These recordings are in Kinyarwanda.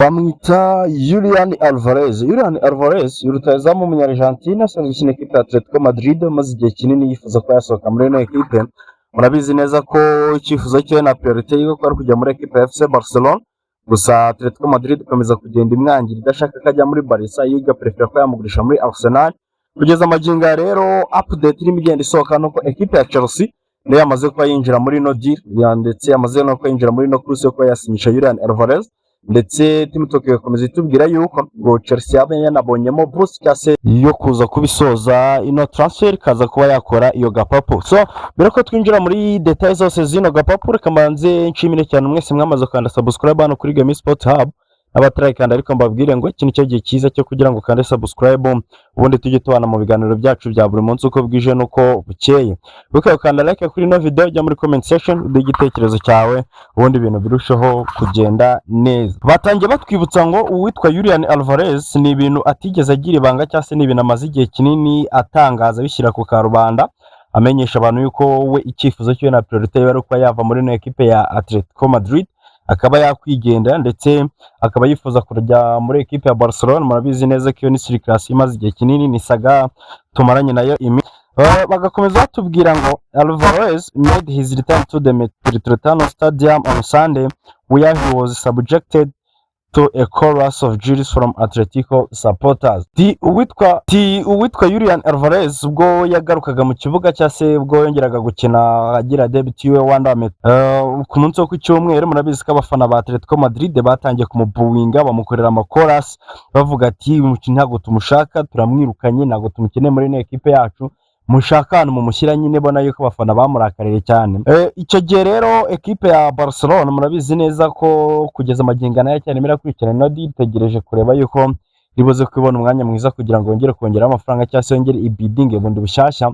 Bamwita Julian Alvarez. Julian Alvarez, rutahizamu w'Umunya-Argentine asanzwe ukina ikipe ya Atletico Madrid, amaze igihe kinini yifuza ko yasohoka muri ino ekipe. Murabizi neza ko icyifuzo cye na priorité yiwe ko ari kujya muri ekipe ya FC Barcelona, gusa Atletico Madrid ikomeza kugenda imwangira, idashaka ko ajya muri Barca, yo igaprefera ko yamugurisha muri Arsenal. Kugeza amagingo aya rero, update irimo igenda isohoka nuko ekipe ya Chelsea niyo yamaze kuba yinjira muri ino deal, ndetse yamaze no kuba yinjira muri ino course yo kuba yasinyisha Julian Alvarez. Ndetse TEAMtalk igakomeza itubwira yuko ngo Chelsea yaba yanabonyemo boost cyangwa se yo kuza kubisoza ino transfer, ikaza kuba yakora iyo gapapu. So mbere ko twinjira muri details zose z'ino gapapu, reka mbanze nshimire cyane mwese mwamaze gukanda subscribe hano kuri Gemi Sport Hub. Abatarayikanda ariko mbabwire ngo iki nicyo gihe cyiza cyo kugira ngo ukande subscribe, ubundi tujye tubana mu biganiro byacu bya buri munsi uko bwije n'uko bukeye. Wibuke gukanda like kuri ino video, jya muri comment section uduhe igitekerezo cyawe, ubundi ibintu birusheho kugenda neza. Batangiye batwibutsa ngo uwitwa Julian Alvarez ni ibintu atigeze agira ibanga, cyangwa se ni ibintu amaze igihe kinini atangaza, abishyira ku karubanda, amenyesha abantu yuko we icyifuzo cyiwe na priorité ye ari kuba yava muri ino ekipe ya Atletico Madrid, akaba yakwigendera, ndetse akaba yifuza kujya muri ekipe ya Barcelona. Murabizi neza ko iyo ni circulation imaze igihe kinini, ni saga tumaranye nayo imi. Bagakomeza batubwira ngo Alvarez made his return to the Metropolitano Stadium on Sunday, where he was subjected to a chorus of jeers from Atletico supporters. Ti uwitwa Julian Alvarez, ubwo yagarukaga mu kibuga, cyangwa se ubwo yongeraga gukina agira debut yiwe Wanda ku munsi wo ku cyumweru, murabizi ko abafana ba Atletico Madrid batangiye kumubooinga, bamukorera amakorasi, bavuga ati: "Uyu mukinnyi ntabwo tumushaka, turamwirukanye, ntabwo tumukeneye muri ino ekipe yacu, mushaka ahantu mumushyira nyine." Bona yuko abafana bamurakariye cyane. Icyo gihe rero ekipe ya Barcelona, murabizi neza ko kugeza amagingo nayo cyane irimo irakurikirana ino deal, itegereje kureba yuko ribuze kubona umwanya mwiza kugira ngo yongere kongeraho amafaranga, cyangwa se yongere ibidinge bundi bushyashya,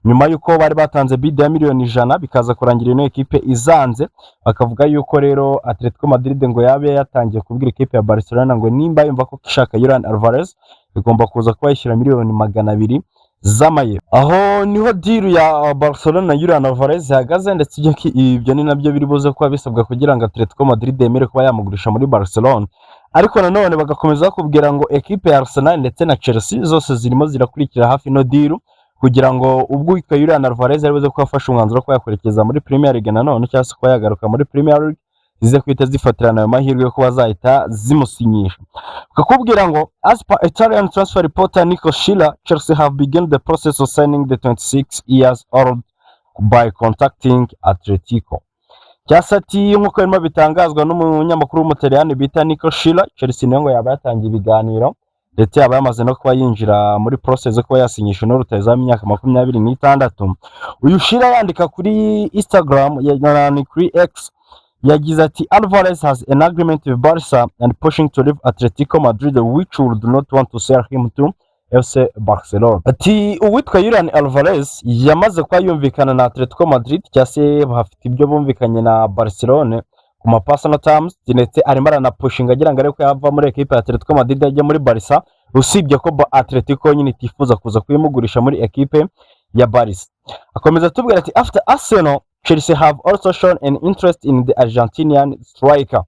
nyuma y'uko bari batanze bid ya miliyoni 100, bikaza kurangira ino ekipe izanze. Bakavuga yuko rero Atletico Madrid ngo yabe yatangiye kubwira ekipe ya Barcelona ngo nimba yumva ko ishaka Julian Alvarez, igomba kuza kuba yishyura miliyoni 200 z'amayero. Aho niho deal ya Barcelona na Julian Alvarez ihagaze, ndetse ibyo ni nabyo biri buze kuba bisabwa kugira ngo Atletico Madrid yemere kuba yamugurisha muri Barcelona. Ariko nanone bagakomeza bakubwira ngo ekipe ya Arsenal ndetse na Chelsea zose zirimo zirakurikira hafi ino deal, kugira ngo ubwo uwitwa Julian Alvarez ari buze kuba afashe umwanzuro wo kuba yakwerekeza muri Premier League nanone, cyangwa se kuba yagaruka muri Premier League, zize guhita zifatirana ayo mahirwe yo kuba zahita zimusinyisha. Bakakubwira ngo as per Italian transfer reporter Nico Schiller, Chelsea have begun the process of signing the 26 years old by contacting Atletico. Cyangwa se ati nk'uko birimo bitangazwa n'umunyamakuru w'Umutaliyani bita Nico Schiller, Chelsea niyo ngo yaba yatangiye ibiganiro, ndetse yaba yamaze no kuba yinjira muri process yo kuba yasinyisha uno rutahizamu w'imyaka 26. Uyu Schiller yandika kuri Instagram, ni kuri X, yagize ati: "Alvarez has an agreement with Barca and pushing to leave Atletico Madrid, which would not want to sell him to FC Barcelona." Ati uwitwa Julian Alvarez yamaze kuba yumvikana na Atletico Madrid, cyangwa se bafite ibyo bumvikanye na Barcelona ku ma personal terms, ndetse arimo aranapushinga agira ngo arebe ko yava muri ekipe ya Atletico Madrid ajya muri Barca, usibye ko Atletico nyine itifuza kuza kuyimugurisha muri ekipe ya Barca. Akomeza atubwira ati: "After Arsenal, Chelsea have also shown an interest in the Argentinian striker."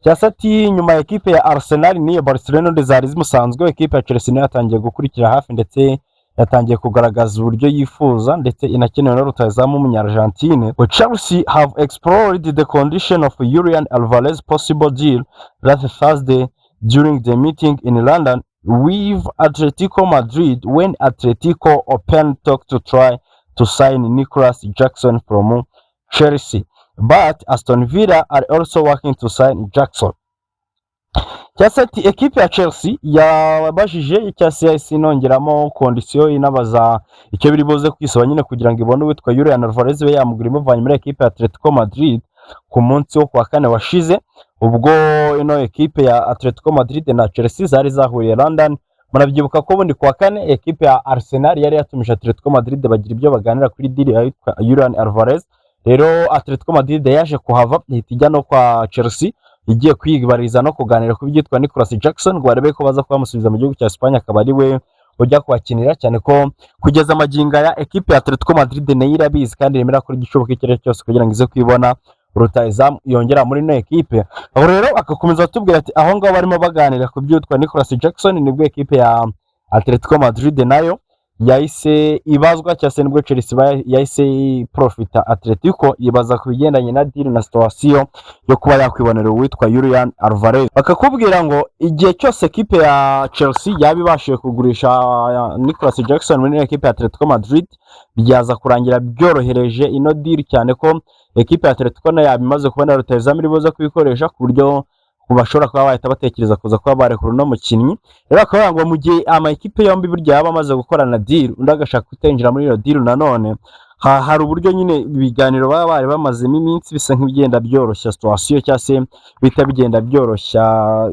Cyangwa se ati nyuma ya ekipe ya Arsenal n'iyo Barcelona undi zari zimusanzwe, ekipe ya Chelsea nayo yatangiye gukurikira hafi, ndetse yatangiye kugaragaza uburyo yifuza ndetse inakenewe na rutahizamu w'Umunya-Argentine. But Chelsea have explored the condition of Julian Alvarez possible deal last Thursday during the meeting in London with Atletico Madrid, when Atletico opened talk to try to sign Nicholas Jackson from Chelsea. But Aston Villa are also working to sign Jackson. Cyangwa se ati ekipe ya Chelsea yabajije, cyangwa se yahise inongeramo condition, inabaza icyo biri buze kwisaba nyine kugira ngo ibone uwitwa Julian Alvarez, we yamugura imuvanye muri ekipe ya Atletico Madrid ku munsi wo kuwa kane washize, ubwo ino ekipe ya Atletico Madrid na Chelsea zari zahuriye London. Murabyibuka ko ubundi kuwa kane ekipe ya Arsenal yari yatumije Atletico Madrid, bagira ibyo baganira kuri deal ya witwa Julian Alvarez. Rero Atletico Madrid yaje kuhava, ihita ijya no kwa Chelsea, igiye kwibariza no kuganira ku byitwa Nicolas Jackson, ngo barebe ko baza kubamusubiza mu gihugu cya Espagne, akaba ari we ujya kuhakinira, cyane ko kugeza amagingo aya ekipe ya Atletico Madrid nayo irabizi kandi irimo irakora igishoboka icyo ari cyo cyose kugira ngo ize kwibona Rutahizamu yongera muri ino ekipe. Aho rero agakomeza atubwira ati aho ngaho barimo baganira ku byitwa Nicolas Jackson, nibwo ekipe ya Atletico Madrid nayo yahise ibazwa, cyangwa se nibwo Chelsea yahise profita Atletico yibaza ku bigendanye na deal na situation yo kuba yakwibonera uwitwa Julian Alvarez. Bakakubwira ngo igihe cyose ekipe ya Chelsea yaba ibashije kugurisha Nicolas Jackson muri ekipe ya Atletico Madrid, byaza kurangira byorohereje ino deal, cyane ko ekipe ya Atletico nayo yaba imaze kubona rutahizamu iri buze kubikoresha, ku buryo bashobora kuba bahita batekereza kuza kuba barekura uno mukinnyi. Rero bakavuga ngo mu gihe ama ekipe yombi burya yaba amaze gukorana deal, undi agashaka kutinjira muri iyo deal nanone, hari uburyo nyine ibiganiro baba bari bamazemo iminsi bisa nk'ibigenda byoroshya situation, cyangwa se bihita bigenda byoroshya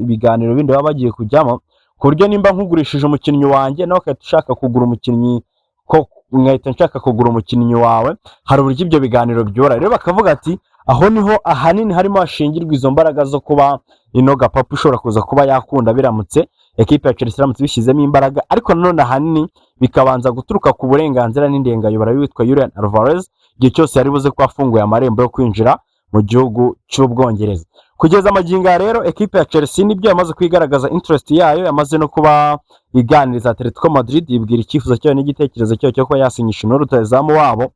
ibiganiro bindi baba bagiye kujyamo, ku buryo nimba nkugurishije umukinnyi wanjye, nawe ugahita ushaka kugura umukinnyi, ko nkahita nshaka kugura umukinnyi wawe, hari uburyo ibyo biganiro byora. Rero bakavuga ati aho niho ahanini harimo hashingirwa izo mbaraga zo kuba ino gapapu ishobora kuza kuba yakunda biramutse ekipe ya Chelsea iramutse ibishyizemo imbaraga. Ariko nanone ahanini bikabanza guturuka ku burenganzira n'indengayobora witwa Julian Alvarez, igihe cyose yari buze kuba afunguye amarembo yo kwinjira mu gihugu cy'Ubwongereza. Kugeza amagingo aya rero, ekipe ya Chelsea nibyo yamaze kwigaragaza interest yayo, yamaze no kuba iganiriza Atletico Madrid, ibwira icyifuzo cyayo n'igitekerezo cyayo cyo kuba yasinyisha uno rutahizamu wabo.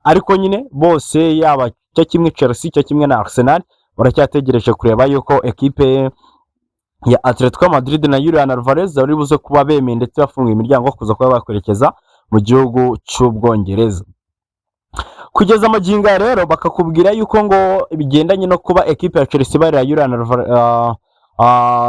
Ariko nyine bose, yaba cyo kimwe Chelsea cyo kimwe na Arsenal, baracyategereje kureba yuko ekipe ya Atletico Madrid na Julian Alvarez bari buze kuba bemeye ndetse bafunguye imiryango kuza kuba bakwerekeza mu gihugu cy'Ubwongereza. Kugeza amagingo aya rero, bakakubwira yuko ngo bigendanye no kuba ekipe ya Chelsea barira Julian Alvarez,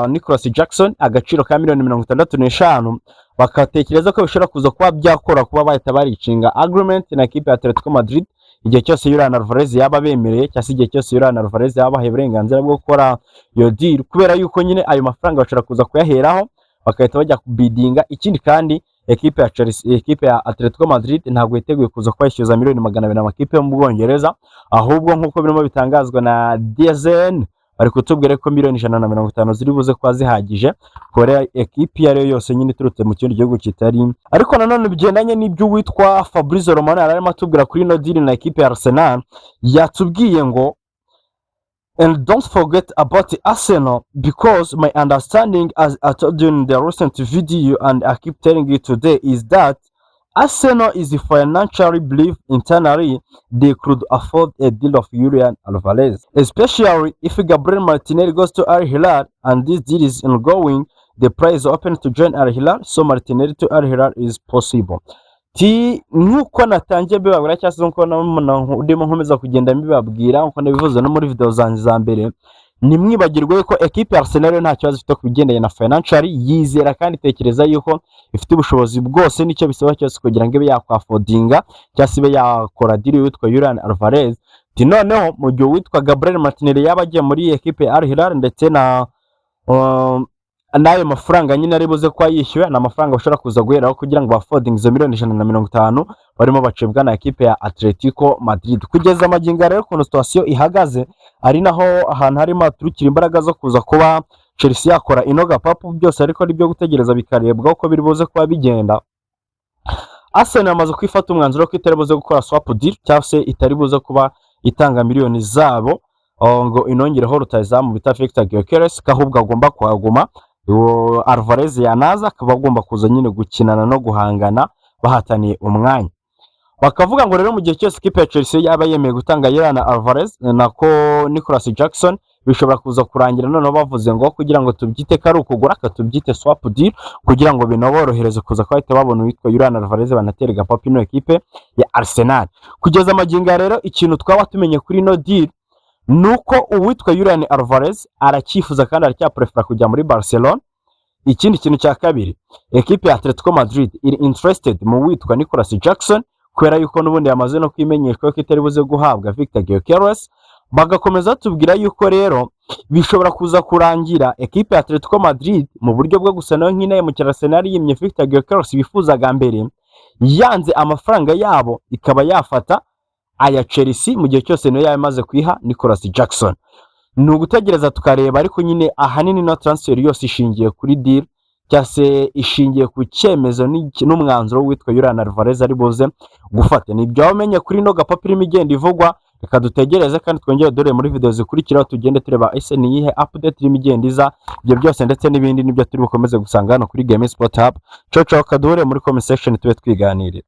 Nicolas Jackson agaciro ka miliyoni 65, bakatekereza ko bishobora kuza kuba byakora kuba bahita bareachinga agreement na ekipe ya Atletico Madrid igihe cyose Julian Alvarez yaba abemereye, cyangwa se igihe cyose Julian Alvarez yaba abahaye uburenganzira bwo gukora iyo deal, kubera yuko nyine ayo mafaranga bashobora kuza kuyaheraho bagahita bajya kubidinga. Ikindi kandi, ekipe ya Chelsea, ekipe ya Atletico Madrid ntabwo yiteguye kuza kuba miliyoni 200 amakipe yo mu Bwongereza. Ahubwo nk'uko birimo bitangazwa na DAZN, bari kutubwira ko miliyoni 150 ziri buze kuba zihagije kuri ekipe iyo ari yo yose nyine iturutse mu kindi gihugu kitari. Ariko nanone bigendanye n'ibyo uwitwa Fabrizio Romano yari arimo atubwira kuri ino deal na ekipe ya Arsenal, yatubwiye ngo: "And don't forget about Arsenal, because my understanding, as I told you in the recent video and I keep telling you today, is that Arsenal is financially believe internally they could afford a deal of Julian Alvarez, especially if Gabriel Martinelli goes to Al Hilal and this deal is ongoing. The price is open to join Al Hilal, so Martinelli to Al Hilal is possible." Ti nk'uko natangiye mbibabwira, cyangwa se nk'uko ndimo nkomeza kugenda mbibabwira, nk'uko nabivuze no muri video zanjye za mbere, ntimwibagirwe ko ekipe ya Arsenal yo nta kibazo ifite ku bigendanye na financial. Yizera kandi itekereza yuko ifite ubushobozi bwose n'icyo bisaba cyose kugira ngo ibe yakwaffordinga cyangwa se ibe yakora deal witwa Julian Alvarez. Ati noneho mu gihe uwitwa Gabriel Martinelli yaba agiye muri ekipe ya Al Hilal, ndetse na n'ayo mafaranga nyine ari buze kuba yishyuwe, ni amafaranga bashobora kuza guheraho kugira ngo baffordinge izo miliyoni 150 barimo bacibwa na ekipe ya Atletico Madrid. Kugeza amagingo aya rero, ukuntu situation ihagaze, ari naho ahantu harimo haturukira imbaraga zo kuza kuba Chelsea yakora ino gapapu, byose ariko ari ibyo gutegereza bikarebwa uko biri buze kuba bigenda. Arsenal yamaze kwifata umwanzuro ko itari buze gukora swap deal, cyangwa se itari buze kuba itanga miliyoni zabo ngo inongereho rutahizamu bita Victor Gyökeres, ko ahubwo agomba kuhaguma. Uwo Alvarez yanaza akaba agomba kuza nyine gukinana no guhangana bahataniye umwanya. Bakavuga ngo rero mu gihe cyose ikipe ya Chelsea yaba yemeye gutanga Julian Alvarez, nako Nicolas Jackson, bishobora kuza kurangira noneho bavuze ngo kugira ngo tubyite ko ari ukugura, ka tubyite swap deal, kugira ngo binaborohereze kuza kuba bahita babona uwitwa Julian Alvarez, banatere gapapu ino ekipe ya Arsenal. Kugeza amagingo aya rero, ikintu twaba tumenye kuri ino deal ni uko uwitwa Julian Alvarez aracyifuza kandi aracyaprefera kujya muri Barcelona. Ikindi kintu cya kabiri, ekipe ya Atletico Madrid iri interested mu witwa Nicolas Jackson, kubera yuko n'ubundi yamaze no kwimenyeshwa ko itari buze guhabwa Victor Gyökeres. Bagakomeza batubwira yuko rero bishobora kuza kurangira ekipe ya Atletico Madrid, mu buryo bwo gusa nayo nk'inahemukira Arsenal yimye Victor Gyökeres bifuzaga mbere, yanze amafaranga yabo ikaba yafata aya Chelsea mu gihe cyose nayo yaba imaze kuyiha Nicolas Jackson. Ni ugutegereza tukareba, ariko nyine ahanini no transfer yose ishingiye kuri deal, cyangwa se ishingiye ku cyemezo n'umwanzuro witwa Julian Alvarez ari buze gufata. Ni ibyo wamenye kuri ino gapapu irimo igenda ivugwa. Reka dutegereze kandi twongere dore muri video zikurikiraho, tugende tureba ese ni iyihe update irimo igenda iza. Ibyo byose ndetse n'ibindi nibyo turi bukomeze gusanga hano kuri Game Sport Hub. Ciao ciao, kaduhure muri comment section tube twiganirira.